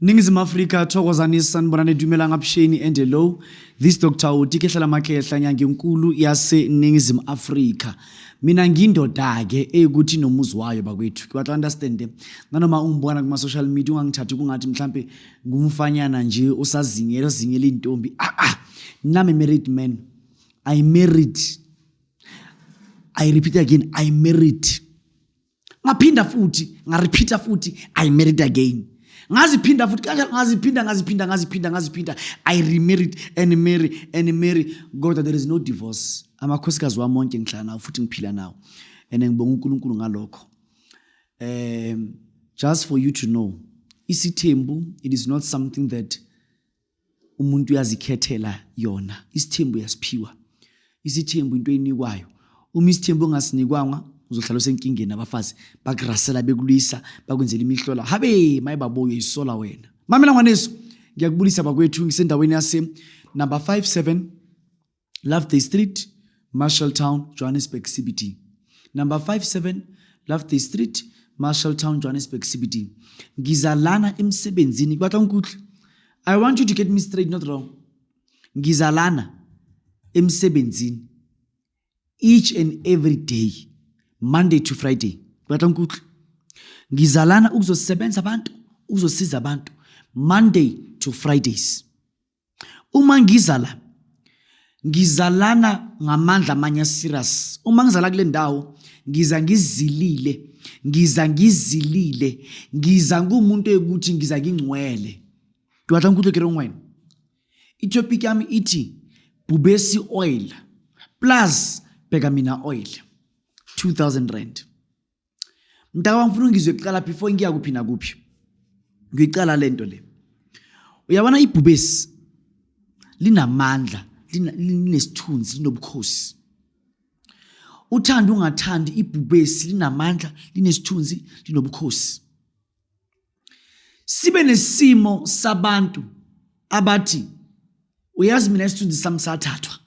Ningizimu Afrika, thokozani, sanibonani, dumelang, avuxeni and hello. This Dr. Uti Kehla Makhehla, nyanga enkulu yase Ningizimu Afrika. Mina ngindoda ke eyikuthi nomuzi wayo bakwethu. Ke batla understand nanoma ungibona kuma social media ungangithathi kungathi mhlambe ngumfanyana nje usazingela ozingela intombi. Ah ah. Nami married man. I married. I repeat again, I married. Ngaphinda futhi, ngarepeata futhi, I married again. Ngaziphinda futhi kanjalo, ngaziphinda, ngaziphinda, ngaziphinda, ngaziphinda. I remarried and marry and marry, kodwa there is no divorce. Amakhosikazi wami onke ngihlala nawo futhi ngiphila nawo and ngibonga uNkulunkulu ngalokho. Just for you to know, isithembu, it is not something that umuntu uyazikhethela yona. Isithembu uyasiphiwa, isithembu into enikwayo. Uma isithembu ungasinikwangwa, uzohlala usenkingeni, abafazi bakurasela, bekulwisa, bakwenzela imihlola. Habe maye babuye isola wena. Mamela ngwaneso, ngiyakubulisa bakwethu. Ngisendaweni yase number 57 Loveday Street, Marshalltown, Johannesburg CBD. Number 57 Loveday Street, Marshalltown, Johannesburg CBD. Ngiza lana emsebenzini, batla nkutlwe. I want you to get me straight, not wrong. Ngiza lana emsebenzini each and every day, Monday to Friday. Batla nkutlwe. Ngiza lana ukuzosebenza abantu, ukuzosiza abantu, Monday to Fridays. Uma ngiza la, ngizalana ngamandla amanye serious. Uma ngizala kule ndawo, ngiza ngizilile, ngiza ngizilile, ngiza ngumuntu ekuthi ngiza ngingcwele. Ke batla nkutlwe ke reng wena. I-topic yami ithi Bhubesi oil plus bheka mina oil, 2000 rand. Mntaka, ngifuna ungizwe kuqala before ngiya kuphi nakuphi. Ngiyicala lento le. Uyabona, ibhubesi linamandla, linesithunzi, linobukhosi. Uthanda ungathandi, ibhubesi linamandla, linesithunzi, linobukhosi. Sibe nesimo sabantu abathi, "Uyazi, mina isithunzi sami sathathwa.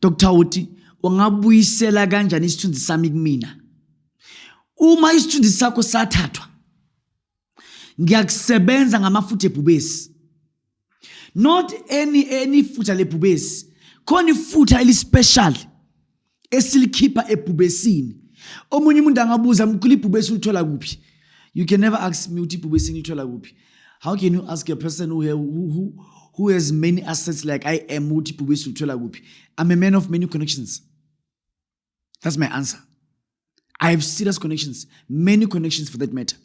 Dr. Uti, ungabuyisela kanjani isithunzi sami kumina?" Uma isithunzi sakho sathathwa, ngiyakusebenza ngamafutha ebhubesi. Not any futha lebhubesi, khona ifutha elispecial esilikhipha ebhubesini. Omunye umuntu angabuza, "Mkhulu, ibhubesi ulithola kuphi?" You can never ask me ukuthi ibhubesi ngilithola kuphi. How can you ask a person who has many assets like I am ukuthi ibhubesi ulithola kuphi? I'm a man of many connections. That's my answer. I have serious connections, many connections for that matter,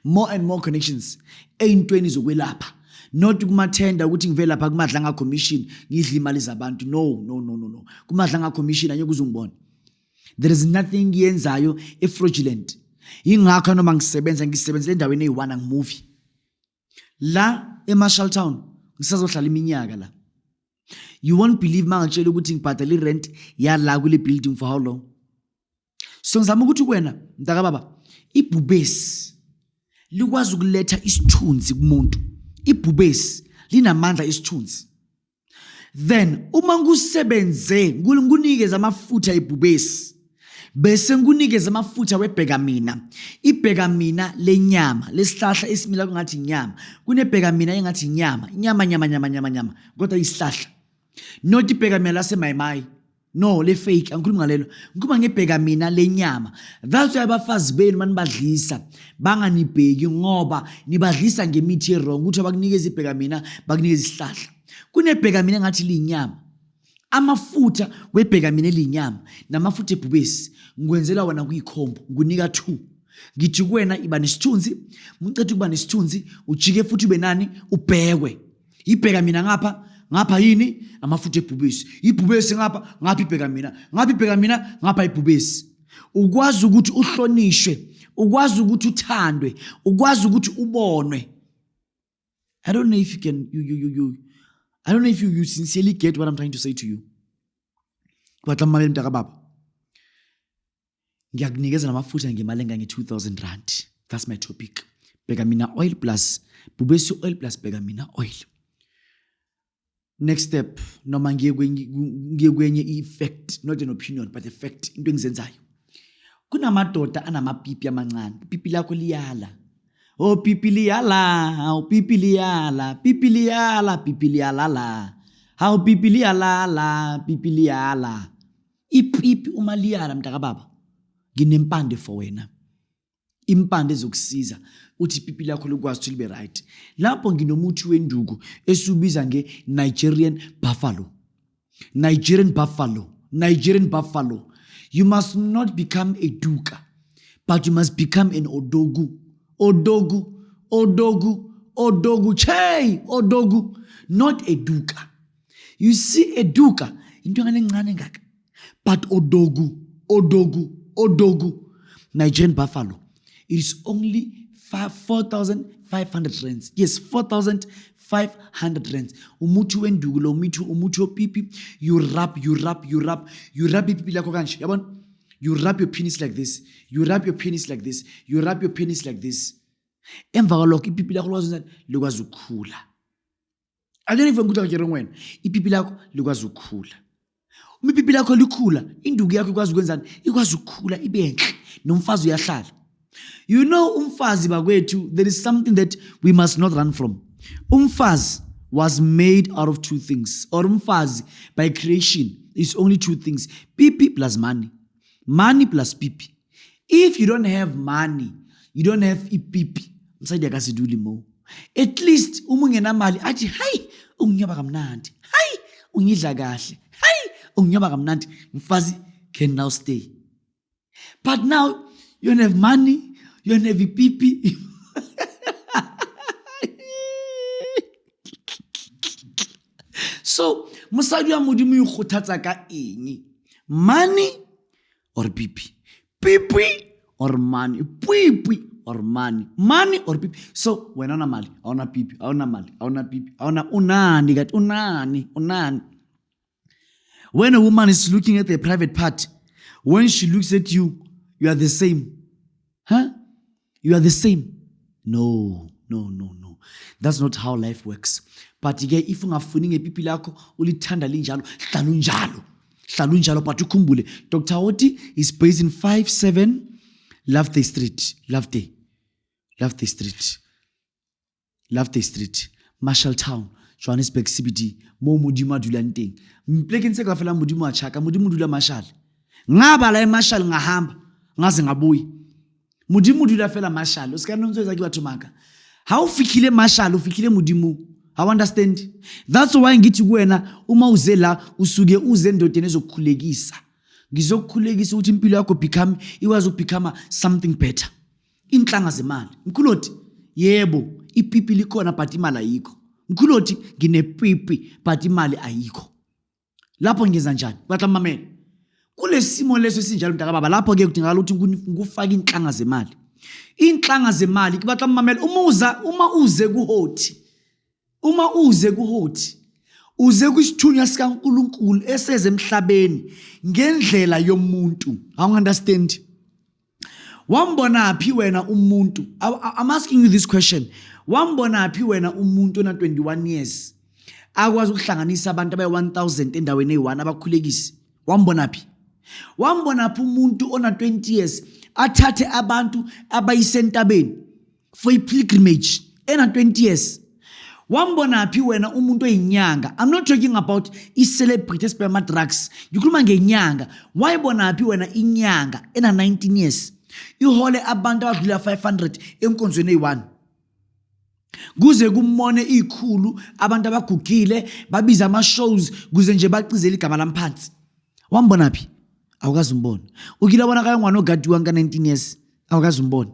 more and more connections ey'ntweni zokwelapha, not kumathenda ukuthi ngivele lapha kuMadlanga Commission ngidle imali zabantu. No, no, no, no, no. KuMadlanga Commission angeke uze ungibone. There is nothing ngiyenzayo e-fraudulent. Yingakho noma ngisebenza, ngisebenzela endaweni eyi-one, angimuvi la eMarshalltown. Ngisazohlala iminyaka la. You won't believe uma ngitshela ukuthi ngibhadala i-rent yala kule building for how long. So ngizama ukuthi kuwena mntakababa, ibhubesi likwazi ukuletha isithunzi kumuntu. Ibhubesi linamandla, isithunzi. Then uma ngusebenze, ngunikeze amafutha ebhubesi, bese ngunikeze amafutha webheka mina, ibheka mina lenyama lesihlahla esimila kungathi inyama. Kunebheka mina engathi inyama, inyama, nyama, nyama, nyama, nyama, kodwa isihlahla, not ibheka mina lasemayimayi, no, le fake. Angikhulumi ngalelo, ngikhuluma ngebheka mina lenyama. That's why abafazi benu manibadlisa banganibheki, ngoba nibadlisa ngemithi e-wrong, ukuthi abakunikeza ibheka mina, bakunikeza isihlahla. Kunebheka mina engathi liyinyama. Amafutha webheka mina eliyinyama namafutha ebhubesi ngikwenzela wona kuyikhombo. Ngikunika two. Ngithi kuwena, iba nesithunzi. Muceda ukuba nesithunzi, ujike futhi ube nani, ubhekwe. Ibheka mina ngapha, ngapha yini? Amafutha ebhubesi. Ibhubesi ngapha, ngapha ibheka mina, ngapha ibheka mina, ngapha ibhubesi. Ukwazi ukuthi uhlonishwe, ukwazi ukuthi uthandwe, ukwazi ukuthi ubonwe. I don't know if you can you you you, you I don't know if you sincerely get what I'm trying to say to you. Batla mmamele mntaka baba. Ngiyakunikeza namafutha ngemali engange-2000 rand. That's my topic: bheka mina oil plus bhubesi oil plus bheka mina oil. Next step, noma ngiye kwenye i-fact, not an opinion but a fact, into engizenzayo. Kunamadoda anamapipi amancane. Ipipi lakho liyala. Oh pipiliyala, oh pipiliyala, pipiliyala, pipiliyala la. Hawu pipiliyala la, pipiliyala. Ipipi uma liyala mntakababa. Nginempande for wena. Impande ezokusiza uthi ipipi lakho likwazi ukuthi libe right. Lapho nginomuthi wenduku esiwubiza nge-Nigerian Buffalo. Nigerian Buffalo. Nigerian Buffalo. You must not become a duka, but you must become an odogu. Odogu, odogu, odogu, chey, odogu, not a duka. You see a duka, into encane ngaka. But odogu, odogu, odogu, Nigerian Buffalo. It is only 4,500 rands. Yes, 4,500 rands. Umuthi wenduku lo umuthi umuthi wopipi. You rub, you rub, you rub, you rub ipipi lakho kanje. Yabona? You rub your penis like this. You rub your penis like this. You rub your penis like this. Emva kwalokho ipipi lakho likwazi likwazi ukukhula. Akekho ukuthi akutshele wena. Ipipi lakho likwazi ukukhula. Uma ipipi lakho likhula, induku yakho ikwazi ukwenzani? Ikwazi ukukhula ibe enhle. Nomfazi uyahlala. You know umfazi bakwethu, there is something that we must not run from. Umfazi was made out of two things. Or umfazi by creation is only two things. Pipi plus money. Money plus pipi. If you don't have money, you don't have ipipi. Msadi akasiduli mo. At least uma ungenamali athi hayi unginyoba kamnandi. Hayi ungidla kahle. Hayi unginyoba kamnandi. Mfazi can now stay. But now you don't have money, you don't have ipipi. So mosadi wa modimo ikgothatsa ka eng? Money or pipi? Pipi or money? Pipi or money? Money or pipi? So wena una mali, awuna pipi, awuna mali, awuna pipi, awuna unani kati unani, unani. When a woman is looking at a private part, when she looks at you, you are the same. Huh? You are the same. No, no, no, no. That's not how life works. But ke if ungafuni ngepipi lakho ulithanda linjalo, hlala unjalo. Hlala unjalo but ukhumbule Dr. Oti is based in 57 Loveday Street. Loveday. Loveday Street. Loveday Street, Marshalltown, Johannesburg CBD, moo Modimo a dulang teng. Plekeng tse kaofela Modimo a tjhaka, Modimo o dula Marshall. Ngabala eMarshall ngahamba, ngaze ngabuya. Modimo o dula fela Marshall, o se ka nna o ntse o etsa ke batho maka. Ha o fihlile Marshall, o fihlile Modimong. I understand. That's why ngithi kuwena uma uze la usuke uze endodeni ezokukhulekisa. Ngizokukhulekisa ukuthi impilo yakho become ikwazi ukubecome something better. Inhlanga zemali. Mkhuloti, yebo, ipipi likhona but imali ayikho. Mkhuloti, nginepipi but imali ayikho. Lapho ngenza njani? Batla mamela. Kulesimo leso esinjalo mntaka baba lapho ke kudingakala ukuthi ngikufake inhlanga zemali. Inhlanga zemali kubatla mamela uma uza uma uze kuhothi. Uma uze kuhothi uze kwisithunywa sikaNkuluNkulu eseze emhlabeni ngendlela yomuntu. Awu understand? Wambonaphi wena umuntu? I'm asking you this question. Wambonaphi wena umuntu ona 21 years akwazi ukuhlanganisa abantu abayi 1000 endaweni eyi-1 abakhulekisi? Wambonaphi? Wambonaphi umuntu ona 20 years athathe abantu abayisentabeni for i-pilgrimage ena 20 years? Wambonaphi wena umuntu oyinyanga? I'm not talking about i-celebrity esibhema ama-drugs, ngikhuluma ngenyanga. Wayibonaphi wena inyanga ena 19 years ihole abantu abadlula 500 enkonzweni eyi-1 kuze kumone ikhulu abantu abagugile babiza ama-shows kuze nje bacizele igama lamphansi? Wambonaphi? Awukazi umbone. Ukile wabona kayongwana ogadiwa ka-19 years? Awukazi umbone.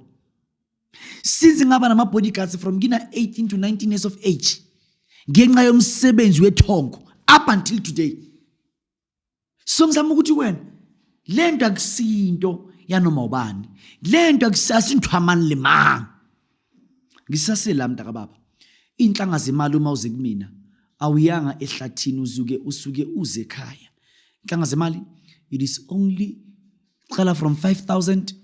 Since ngaba nama-bodyguards from ngina 18 to 19 years of age ngenxa yomsebenzi wethongo up until today. So ngizama ukuthi wena le nto akusinto yanoma ubani, le nto asinthwamani lemang. Ngisasela mntakababa, iy'nhlanga zemali uma uze kumina awuyanga ehlathini, uzuke usuke uze ekhaya. Inhlanga zemali it is only qala from 5000,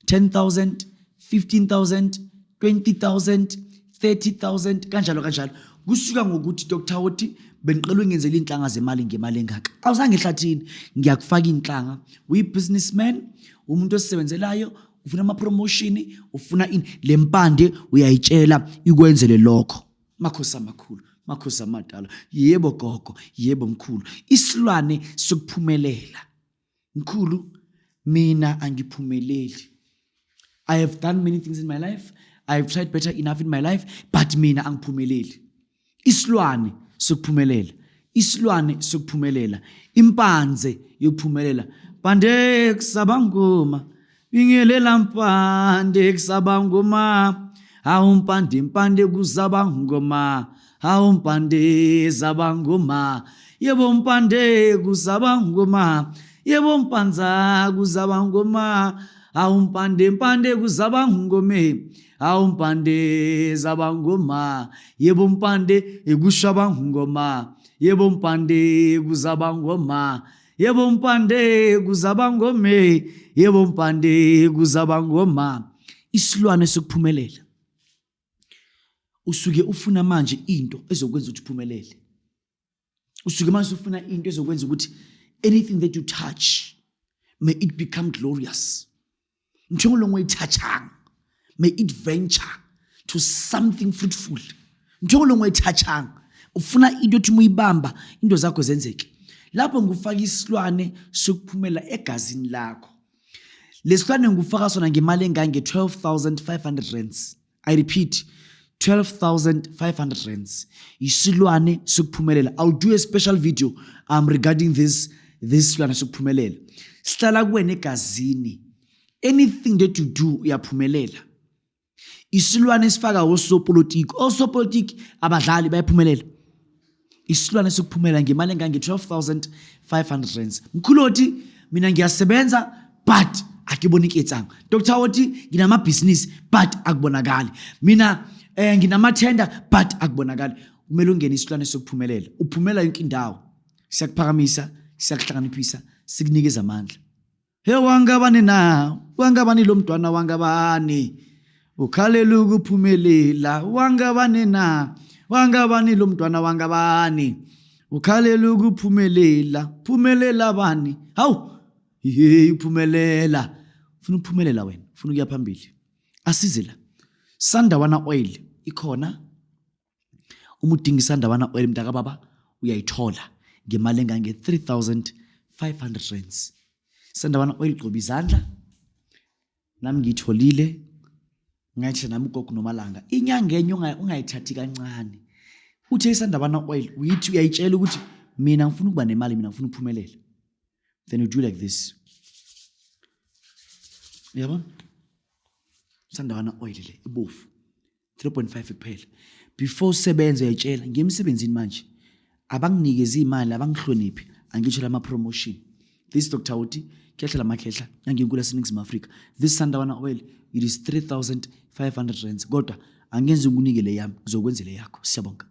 10000, 15000, 20000, 30000 kanjalo kanjalo, kusuka ngokuthi Dr. Oti bengiqela ungenzela inhlanga zemali ngemali engaka. Awuzange ehlathini, ngiyakufaka inhlanga. Uyi businessman, umuntu osebenzelayo, Ufuna ama promotion, ufuna ini? Lempande uyayitshela ikwenzele lokho. Makhosi amakhulu, makhosi amadala. Yebo gogo, yebo mkhulu. Isilwane sokuphumelela. Mkhulu, mina angiphumeleli. I have done many things in my life. I have tried better enough in my life, but mina angiphumeleli. Isilwane sokuphumelela. Isilwane sokuphumelela. Impanze yokuphumelela. Pande kusabangoma. Bingelela mpande kusabangoma. Hawu mpande mpande kusabangoma. Hawu mpande zabangoma. Yebo mpande kuzabangoma. Yebo mpanza kuzabangoma. Hawu mpande mpande kuzabangome. Hawu mpande zabangoma. Yebo mpande ekushabangoma. Yebo mpande kuzabangoma. Yebo mpande kuzabangome. Yebo mpande kuzabangoma. Isilwane sokuphumelela. Usuke ufuna manje into ezokwenza ukuthi uphumelele. Usuke manje ufuna into ezokwenza ukuthi anything that you touch, may it become glorious. Ntho engwe le nngwe e touchang, may it venture to something fruitful. Ntho engwe le nngwe e touchang, ufuna into ethi uma uyibamba into zakho zenzeke. Lapho ngikufaka isilwane sokuphumela egazini lakho. Lesilwane ngikufaka sona ngemali engange 12,500 rands. I repeat, 12,500 rands. Isilwane sokuphumelela. I'll do a special video regarding this silwane sokuphumelela. Sihlala kuwena egazini. Anything that you do uyaphumelela. Isilwane esifaka osopolitiki. Osopolitiki abadlali bayaphumelela. Isilwane sokuphumela ngemali engange 12,500 rands. Mkhuloti mina ngiyasebenza but akiboni iketsang. Dr. Oti nginamabhizinisi but akubonakali. Mina nginamathenda but akubonakali. Kumele ungene isilwane sokuphumelela. Uphumela yonke indawo. Siyakuphakamisa, siyakuhlakaniphisa, sikunikeza amandla. He wangabani na? Wangabani lo mntwana wangabani? Ukhalela ukuphumelela wangabani na? Wangabani lo mntwana wangabani? Ukhalela ukuphumelela, phumelela bani? Hawu, hey uphumelela. Ufuna ukuphumelela wena, ufuna ukuya phambili. Asize la. Sandawana oil ikhona. Uma udinga isandawana oil mntaka baba uyayithola ngemali engange 3500 rands. Sandawana oil gcoba izandla. Nami ngiyitholile ngathi nami ugogo nomalanga inyanga enye ungayithathi kancane. Uthe isandawana oil uyithi uyayitshela ukuthi mina ngifuna ukuba nemali, mina ngifuna ukuphumelela. Then you do like this. Uyabona? Sandawana oil le ibovu. 3.5 kuphela. Before usebenze uyayitshela ngiyemsebenzini manje. Abanginikezi imali, abangihloniphi, angisho lama promotion. This Dr. Uti khehla lamakhehla yangenkulu yaseNingizimu Afrika. This Sandawana oil it is 3500 rands kodwa angenzi ngikunike le yami, ngizokwenzela yakho. Siyabonga.